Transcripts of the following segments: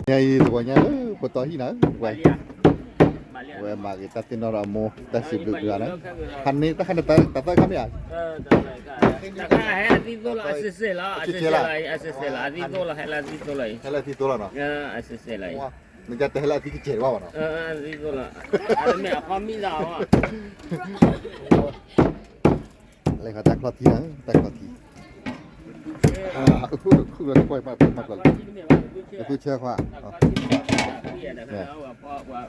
ညါအံၤ တဂီၤညါလၢပတီၢ်ဟံၣ်နၤ, ဝဲမၤက့ၤတၢ်သ့ၣ်နီၣ်ဒီးအမိၢ် တၢ်စံးဘျုးက့ၤအီၤန့ၣ်, ဖးန့ၢ်တၢ်ခါန့ၣ် တၢ်သၢခါမ့ၢ်ဧါ, တၢ်ဟဲအသံသိလီၤ, အစ့စ့လီၤ, အစ့စ့လီၤ, အသံသိလီၤ, ဟဲလၢအသံသိလီၤအံၤ, ဟဲလၢအသံသိလီၤနီၤ, အစ့စ့လီၤအံၤ, နကတဲဟဲလၢအသံကစဲးတဘၣ်ဘၣ်နီၤ, အသံသိလီၤ, အမ့ၢ်အဖီမံလီၤ, လဲၤခီတၢ်ချီထံနၤ, တၢ်ချီထံ, ခုၣ်ခုၣ်လီၤ, မၤကျီၢ်လီၤ, သူဆၢခွါ,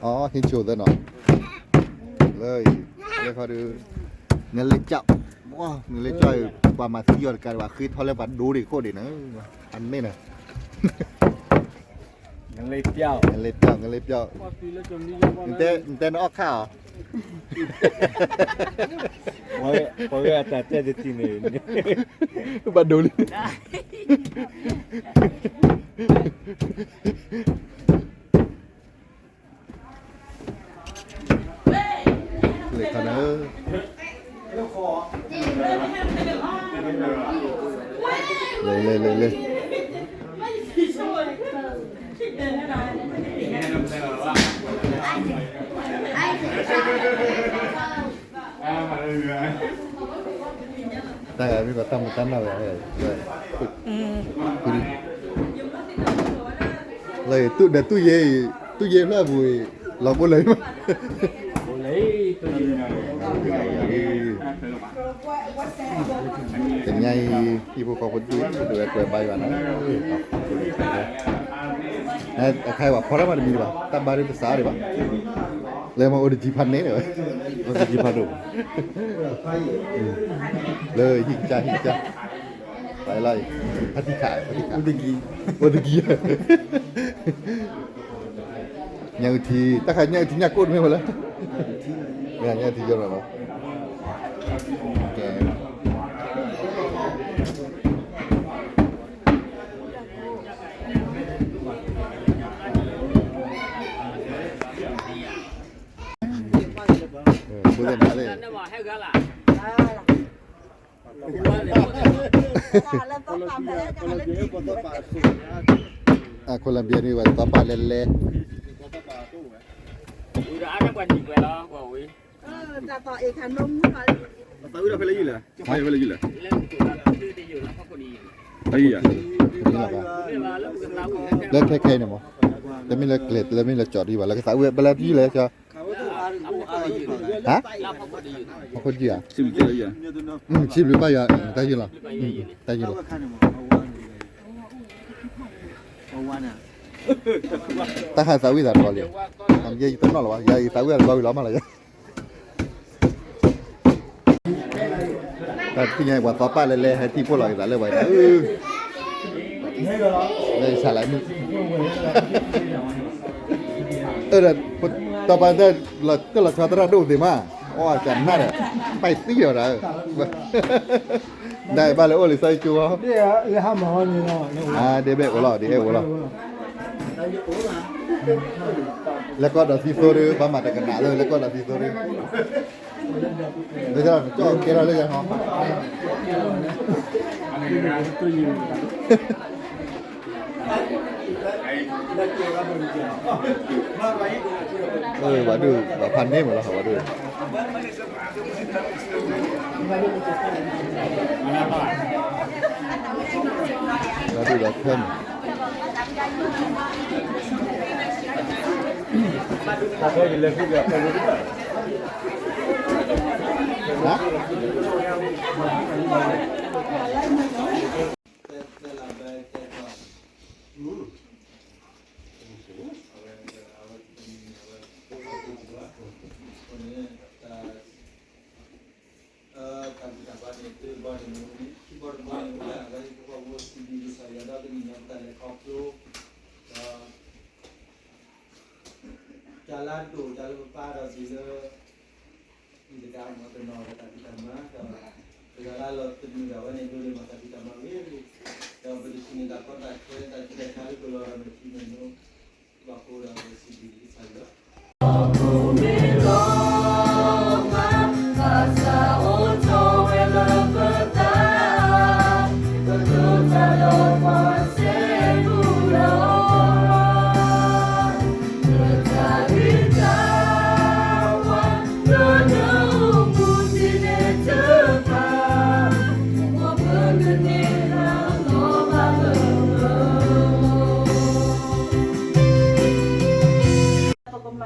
အဟ့ၣ်ဆိသၢနီၤ, လၢအံၤ, လဲၤခီဒီး, နလဲၤကၠီ, နလဲၤကၠီအံၤ ပှၤမၤသံအီၤတကးဒံးဘၣ် ဃ့ထီၣ်လၢပှၤဒိဒံးခိၣ်ဒံးန့ၣ်, အမ့ၢ်န့ၣ် နလဲၤပျီ, နလဲၤပျီ, နတဲနအီၣ်ခါအီၤ, ပှၤဂၤအတၢ်တဲတထံၣ်န့ၣ်, ဘၣ်ဒိလံ, လဲၤခါန့ၣ်, လဲၤလဲၤလဲၤလဲၤ တၢ်ဂၤမ့ၢ်ပှၤတၢ်မူတၢ်နၢ်ဝဲ, လၢဒီး တူၢ်ယ့, တူၢ်ယ့ဖျၢၣ်ပူၤအံၤ လီၤဘိလၢမး, တနံၤအံၤ ဟံၣ်ဖိဃီဖိဒူၣ် ဒိးဝဲကွဲးဘါယွၤန့ၣ်, အခါအံၤပှၤဖီတၢ်မးတမံၤဒံးဘၣ်, တၢ်ဘါဒ်တစးဒံးဘၣ်, လၢမ့ၢ်အိၣ်တကံဖးန့ၣ်, အိၣ်တကံဖးဒိၣ်, လၢဟံၣ်ကစၢ်ဟံၣ်ကစၢ်, ပလီၤ, ဖါတံၢ်ခး, ဖါတံၢ်ခး, အိၣ်တကံ, အိၣ်တကံ, ညၣ်အုၣ်ထံ, တၢ်ခါညၣ်အုၣ်ထံညၣ်ကိၣ်တမ့ၢ်ဝဲလၢ, ညၣ်အုၣ်ထံယီၤနီၤလီၤ, ဖိသ့ၣ်နၤသ့ၣ် Colombia န့ၣ် ပှၤသီပာ်လဲၤလဲၤ, လၢခဲခဲအံၤန့ၣ်မး, တမ့ၢ်လၢကျဲၤ တမ့ၢ်လၢကၠီၤဒံးဘၣ် လၢကသးဝံၣ်ဝဲ ပလဲၤဖဲလဲၣ်ကၠီၤ, ဟါ, ဖီခိၣ်တယုၢ်ဧါ, ဆံးဘျုးဘၣ်ယၤ တၢ်ယုၢ်လီၤ, တၢ်ယုၢ်လီၤ, တၢ်ဟးသးဝံၣ်သးတဘျီလံ, ယဲယတနီၣ်လီၤဘၣ် ယၤယသးဝံၣ်သးတဘျီဝံၤလီၤမးလီၤယၤ တၢ်သ့ၣ်ညါပှၤသီပာ်လဲၤလဲၤ ဟဲထံၣ်ဖိလီၤက့ၤသးလၢပှၤအံၤ, လၢယဆၢလၢနုၢ်, အၢ ဒီး တီၢ်ပာ်တၢ်လီၤဆီသရၣ်ဒိၣ်သ့ၣ်မး, အီၣ်ကနၣ်ဒီး ပာ်သံလီၤဒီး, ဒ်ဘၣ်လၢအိၣ်လံ စီၤအ့ၣ်ကၠိ, ဒ်ဘဲၣ်အိၣ်လီၤ ဒ်အဲၣ်အိၣ်လီၤ လဲၤကီၢ်ဒီးသံသိဒီး ဘၣ်မၤတကနၣ်လၢ လဲၤကီၢ်ဒီးသံသိဒီး, လၢကၠီကဲထီၣ်လၢယၤဟီ, ပှၤဒုး ပှၤဖးန့ၢ်မးလီၤ ပှၤဒုး ပှၤဒုးဒီးခဲန့ၣ် ဟါတၢ်ဘူၣ်တၢ်ဘါန့ၣ် တဘီန့ၣ် ခံဘီတဘီန့ၣ် အိၣ်လၢအဂၤဟံၣ်ဖိဃီဖိ စံးဘျုးကစၢ်ယွၤဒီးတနံၤညါ ပတၢ်လဲၤခီဖျိ ဒီး တၢ်လၢအဒိၣ် တၢ်လၢပပာ်ဒီးစံးလၢ မ့ၢ်တကးမ့ၢ်တနီၤဒီးတၢ်ဖံးတၢ်မၤ ဒီး တဂၤလၢအလီၤသနူဒီး အဝဲန့ၣ်ဒိးန့ၢ်ဘၣ်တၢ်ဖံးတၢ်မၤဂ့ၤဂ့ၤ ဒီးပတဆူၣ်န့ၣ်တၢ်ကီတၢ်ခဲ တၢ်ဆူးတၢ်ဆါလၢပလီၢ်ဒီး မ့ၢ်ထံမ့ၢ်နိ ဘၣ်ဃိဒီးပစံးဘျုးကစၢ်ယွၤ ဘၣ်ဃိမ့ၢ်လီၤ ဘၣ်သးအိၣ်ထီၣ်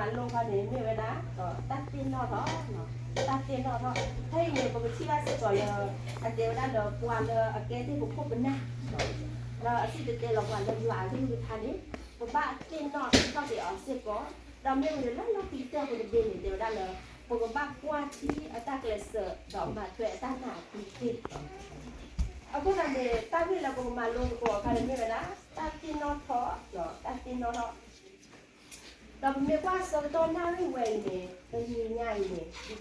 အလိၣ်ခီန့ၣ်မ့ၢ်ဝဲဒၣ် တၢ်သ့ၣ်နီၣ်ထီၣ်, တၢ်သ့ၣ်နီၣ်ထီၣ်, ဖဲအံၤန့ၣ် ပကထံၣ်ဘၣ်စ့ၢ်ကီးလၢ အတဲဝဲဒၣ်လၢပှၤလၢအကဲသ့ၣ်ပခိၣ်ပနၢ်, ဒီးအစံၣ်တဲၤတဲလီၤပှၤလၢယွၤအကလုၢ်ကထါန့ၣ် ပဘၣ်သ့ၣ်နီၣ်ထီၣ်က့ၤအီၤစ့ၢ်ကီး, ဒီးမ့ၢ်ဝံၤန့ၣ်လၢလီၢ်ခံကတၢၢ်ပတဘ့ၣ်န့ၣ် တဲဝဲဒၣ်လၢ ပကဘၣ်ကွၢ်ထံအတၢ်ကျဲးစၢး ဒီးမၤထွဲအတၢ်နာ်အပူၤသ့ၣ် အဃိသတးန့ၣ် တၢ်ဂ့ၢ်လၢပကမၤလိသကိးအခါန့ၣ်မ့ၢ်ဝဲဒၣ် တၢ်သ့ၣ်နီၣ်ထီၣ်, တၢ်သ့ၣ်နီၣ်ထီၣ်,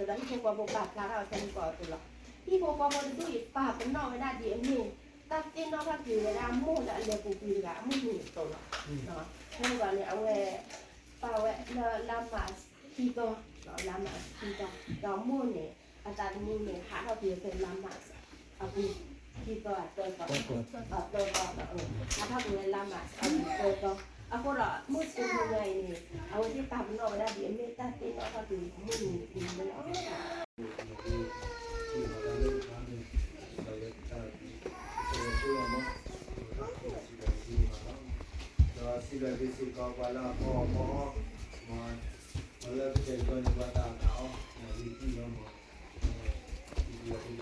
ဒီးပမ့ၢ်ကွၢ်ဆၢကတီၢ်နၣ်ရံၣ်ဝဲအံၤန့ၣ် တနံၤညါအံၤန့ၣ် ဒ်သိးဒီးဟံၣ်ဖိဃီဖိပာ်ဖျါထီၣ်အီၤထဲန့ၣ်ကီးအသိးလီၤ. ဟံၣ်ဖိဃီဖိတဒူၣ်အံၤပာ်ပနီၣ်ဝဲဒၣ်ဒ်အမ့ၢ် တၢ်သ့ၣ်နီၣ်ထီၣ်က့ၤဝဲဒၣ်မိၢ်လၢအလဲၤပူၤကွံာ်တဂၤအမုၢ်နံၤအသိးလီၤ. ဖဲန့ၣ်ဘၣ်န့ၣ် အဝဲ ပာ်ဝဲလၢလါမးခံသီ, လါမးခံသီ, ဒီးမိၢ်န့ၣ် အသးသမူန့ၣ် ဟးထီၣ်ကွံာ်ဖဲလါမးအပူၤ ခံသီ သၢသီ, သၢသီ, ဟးထီၣ်ကွံာ်ဝဲလါမးအပူၤသၢသီ, အဃိဒီးမုၢ်ဆ့ၣ်မုၢ်နၤအံၤန့ၣ် အဝဲသ့ၣ်ပာ်ပနီၣ်ဝဲဒၣ်ဒ်အမ့ၢ်တၢ်သ့ၣ်နီၣ်ထီၣ်က့ၤအမုၢ်နံၤအပူၤန့ၣ်လီၤ. ဒီးစံးဘျုးက့ၤစ့ၢ်ကီးပှၤလၢအဖီအီၣ်ဖီအီ, ပှၤလၢကတဲာ်ကတီၤန့ၢ်ပှၤတၢ်အီၣ်တၢ်အီ, မၤဝံၤတံၢ်လီၤမး, ပထံဖိ, ပထံဖိဒီးပတဲာ်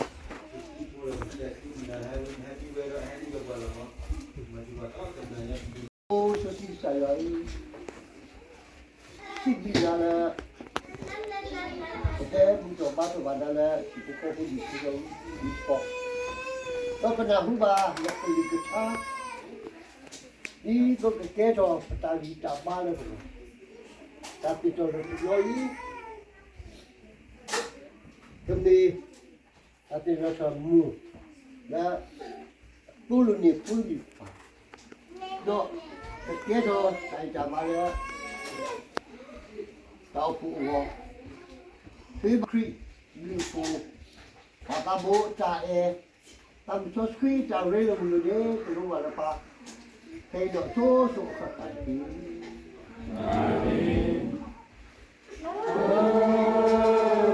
သူမနၤဟဲဝဲဟဲဒံဝဲဒီးဟဲဒံဝဲပှၤလီၤမး, မၤသံပှၤတၢ်အီၣ်တနၤညါ အိၣ်စီဆှံကစၢ်ယွၤဧၢ, စံးဘျုးနၤလၢ ပတဲမုၢ်ထီၣ်ဘါထီၣ်ဘၣ်နၤလၢ ဟံၣ်ဖိဃီဖိဒ်သိးဒီးဝံသးစူၤ, ဒီးပနၢ်ဟူဘၣ်နကလုၢ်ကထါ, ဒ်သိးကကဲထီၣ်ပတၢ်ဂံၢ်တၢ်ဘါလၢပဂီၢ်, တၢ်သ့ၣ်တီၢ်လၢပဂီၢ်အံၤ ကမ့ၢ် တၢ်သ့ၣ်နီၣ်ထီၣ်မုၢ် လၢ သိလ့ၣ်န့ၣ်ပူၤန့ၣ်ပၢ်, ဒီးကကဲထီၣ်တၢ်ဂံၢ်တၢ်ဘါလၢ တၢ်အိၣ်ဖှိၣ်အဂီၢ်, ဖဲခရံာ်လုၢ်အပူၤ, ပှၤသးဘိတၢ်အဲၣ်, သးမုၢ်စီဆှံတၢ်ရ့လိာ်မုာ်လိာ်န့ၣ် ကလိၣ်ဘၣ်လၢပှၤ ဖဲအံၤဒီးဆိဆိအဃၣ်ဃၣ်တ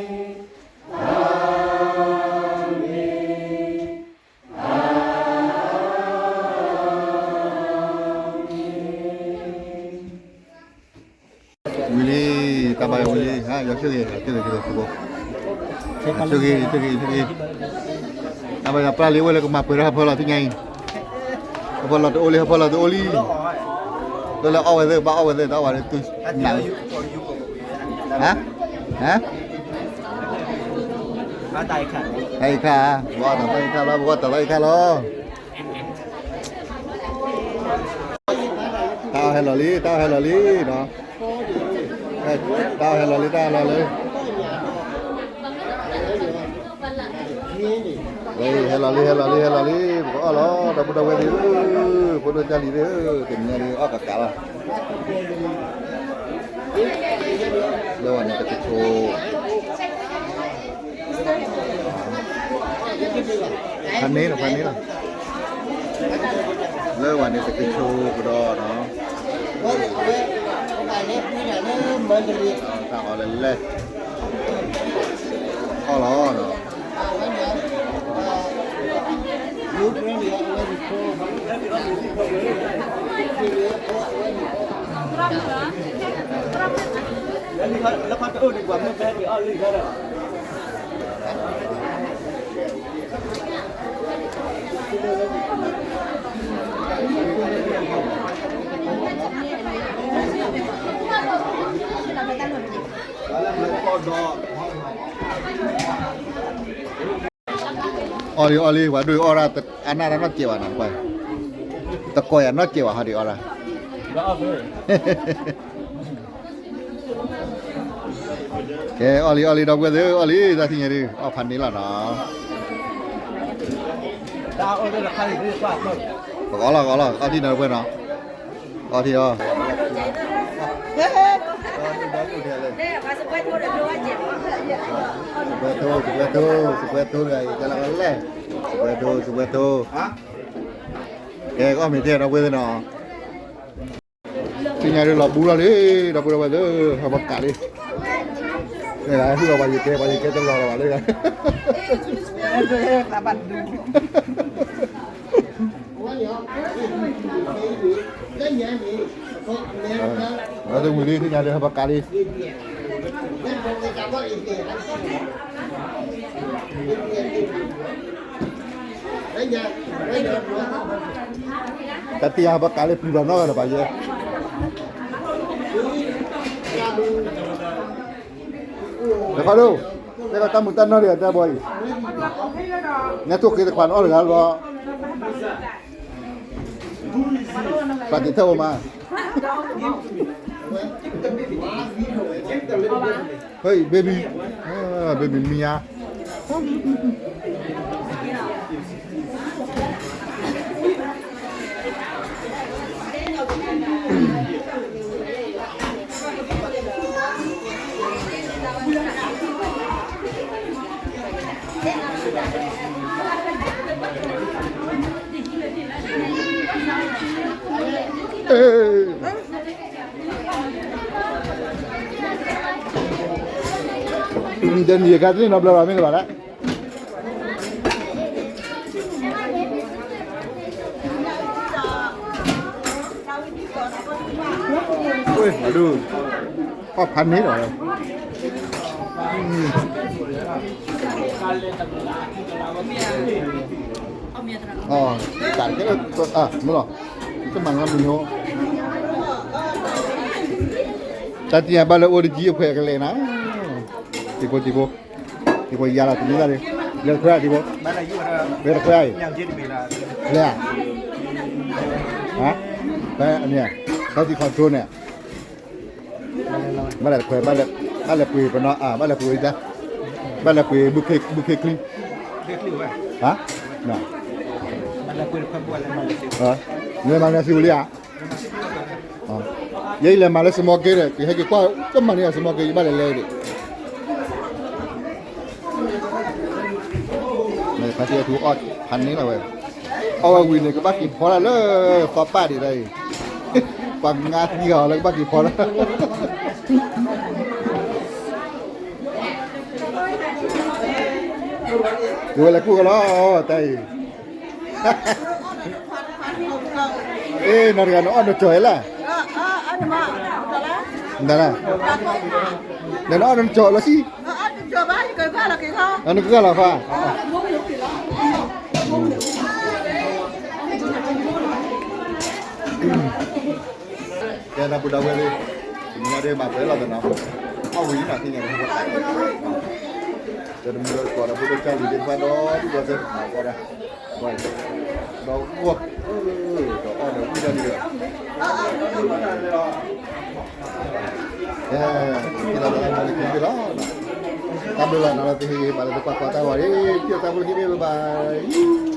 က့ၢ်. ဝံၤလံ, တၢ်ဘါယွၤဝံၤလံ, ဟါ, ယွၤဆိၣ်ဂ့ၤ, ဆိၣ်ဂ့ၤ, ဆိၣ်ဂ့ၤ, ဆိၣ်ဂ့ၤ, ဆိၣ်ဂ့ၤ, ဆိၣ်ဂ့ၤ, တၢ်ဘါယွၤပျၢ်လံ ဝဲလၢကမၤပှဲၤထီၣ်ဟၢဖၢလီၤသ့ၣ်ညါအံၤ, ဟၢဖၢလီၤတအိၣ်လံ, ဟၢဖၢလီၤတအိၣ်လံ, လၢလၢအီၣ်ဝဲသ့ၣ် ဘၣ်အီၣ်ဝဲသ့ၣ် တၢ်အီၣ်ဝဲသ့ၣ် တုၤနး, ဟါ, ဟါ တၢ်အီၣ်ခါ, ပကအီၣ်တၢ်အီၣ်ခါလီၤ, ပကအီၣ်တၢ်အီၣ်ခါလီၤ. တၢ်အီၣ်ဟဲလီၤလံ, တၢ်အီၣ်ဟဲလီၤလံနီၤ, တၢ်အီၣ်ဟဲလီၤလံ, တၢ်အီၣ်ဟဲလီၤလံ, ဟဲလီၤလံ, ဟဲလီၤလံ, ဟဲလီၤလံ, ပကအီၣ်လီၤ, ဒီပုၢ်ဒီဝဲၢ်သ့ၣ်ဧၢ, ဖိဒိၣ်ကၢ်လံၤသ့ၣ်ဧၢ, တနံၤညါအံၤအီၣ်ကးကးလီၤ. လၢဝဲန့ၣ်တကဆိ, ဖးန့ၢ်လီၤ, ဖးန့ၢ်လီၤ, လၢဝဲန့ၣ်တကဆိကဒီးနီၤ, တၢ်အီၣ်လဲၣ်လဲၣ်, အီၣ်လီၤနီၤ. အီၣ်လံ အီၣ်လံ ပှၤဒိၣ်အီၣ်ဒၣ် အနၢ်တၢ်နီတစဲးဘၣ်နီၤ, တကိးယၤနီတစဲးဘၣ် ဟီဒံးအီၣ်ဒၣ်. ကဲ အီၣ်လံ အီၣ်လံ ဒီပုၢ်ဝဲၢ်သ့ၣ် အီၣ်လံ တၢ်သ့ၣ်ညါဒုး အီၣ်ဖးန့ၢ်လီၤနီၤ. ပကအီၣ်လီၤ ကအီၣ်လီၤ အီထံနီၤ တပှဲၤနီၤ, အီထံအီၣ် စပွဲထိ စပွဲထိ စပွဲထိ တဂၤအံၤ ကဲလီၤလဲၣ်, စပွဲထိ စပွဲထိ, ကဲ ကအီၣ်မ့ၤထဲဒီပုၢ်ဝဲၢ်သ့ၣ်နီၤ. သ့ၣ်ညါဒုးလီၤဘူးလီၤလံ ဒီပုၢ်ဒီဝဲၢ်သ့ၣ်ဧၢ, ဟဲပကးလံ, ဟဲဟ့ၣ်လီၤပှၤယကဲ ပှၤယကဲတလီၤလီၤဘၣ်လၢ, ဝဲန့ၣ် အဝဲသ့ၣ်ဝံၤလံ သ့ၣ်ညါဒီးဟဲပကးလံ. တၢ်တံၢ်ဟဲပကးလံ ပျံၤဘၣ်နီၢ်ဂၤဒီးဘၣ်ယဲ. တခီဒိၣ်, တဲကတၢ်မုာ်တၢ်နီၢ်ဒံးအတဲဘီအံၤ, နဲၣ်ထိၣ်ဃ့တခွးနအီၣ်တဂၤလီၤ. ပာ်တ့ၢ်ထဲအိၣ်မး, ဟဲ baby, baby မံၤဧါ. ဒီးနံၤအခါတန့ၢ်နီတဘျီဘၣ် မ့ၢ်လၢၤဘၣ်လၢ မၤဒိၣ်, အီၣ်ဖးန့ၣ်လီၤ. တၢ်ကဲ, မ့ၢ်လီၤ, တမၤငါမုာ်ညိ, တၢ်တံၢ်ညါဘၣ်လၢအိၣ်တကံၢ်အဖှဲးကလဲၤနၤ, တံၤဖိတံၤဖိ, တံၤဖိယါလီၤ တမံၤဘၣ်လံ, လဲၤတခွဲဧါတံၤဖိ, လဲၤတခွဲဧါအံၤ, လဲၤဧါ, ဟါ, ဖဲအန့ၣ်, ခီၣ်ထံး control န့ၣ် ဘၣ်လဲၤတခွဲ, ဘၣ်လဲၤပှ့ၤပနီၤ, ဘၣ်လဲၤပှ့ၤဝဲဒၣ်, ဘၣ်လဲၤပှ့ၤဘုခ့ကျံ, ဟါ, နလဲၤမၤနၢၤစံးဝံၤလံဧါ, ယဲအံၤလဲၤမၤလၢစမီက့ဒီး ကဟဲက့ၤကွၢ်ကမၤန့ၢ်အစမီက့ ယဘၣ်လဲၤလဲၤဒံး ဖါတံၢ်အထူအီၣ်ဖးန့ၣ်လီၤဝဲ, အီၣ်ဝဲဝံၤန့ၣ် ကဘၣ်က့ၤဖီလာ်လၢသီပၣ်ဒံးတၢ်အံၤ, ပှၤငါသံဂၤအီၤလၢကဘၣ်က့ၤဖီလာ်, ယဝဲလဲၤကူၣ်ကလီတၢ်အံၤ, အ့ နီၢ်တဂၤနအီၣ်နကၠီၤဟဲလၢ်, နအီၣ်နကၠီၤလီၤဆံ, နကဂၤလီၤဃါ ကဲ ဒီပုၢ်ဒီဝဲၢ်သ့ၣ်, မ့ၢ်ဒ်မၤပှဲၤလီၤသးနီၤ, အီၣ်ဝံၤလံနီၤ သ့ၣ်ညါန့ၣ်, ဒီးတမုၢ်ဒီးကိးဒီးဖိဒိၣ်ကၢ်လံၤသ့ၣ်တဖၣ်ဒီး ဒ်သိးသ့ၣ်မၤကီဒၣ်, ဒီးဂီၢ်, ဒီးအီၣ်ဒီးဝံၣ်ဒၣ်န့ၣ်ဒီး, ကဲ, ကဲလီၤတၢ်မၤလၢခံဘ့ၣ်လီၤ, တၢ်ဘျုးလီၤနီၤ လၢသုဟ့ၣ်ဂံၢ်ဟ့ၣ်ဘါလၢသုကွၢ်ကီတၢ်ဂီၤန့ၣ်, ကဲတၢ်ဖိလၢခံဘ့ၣ်ဘၣ်ဘၣ်.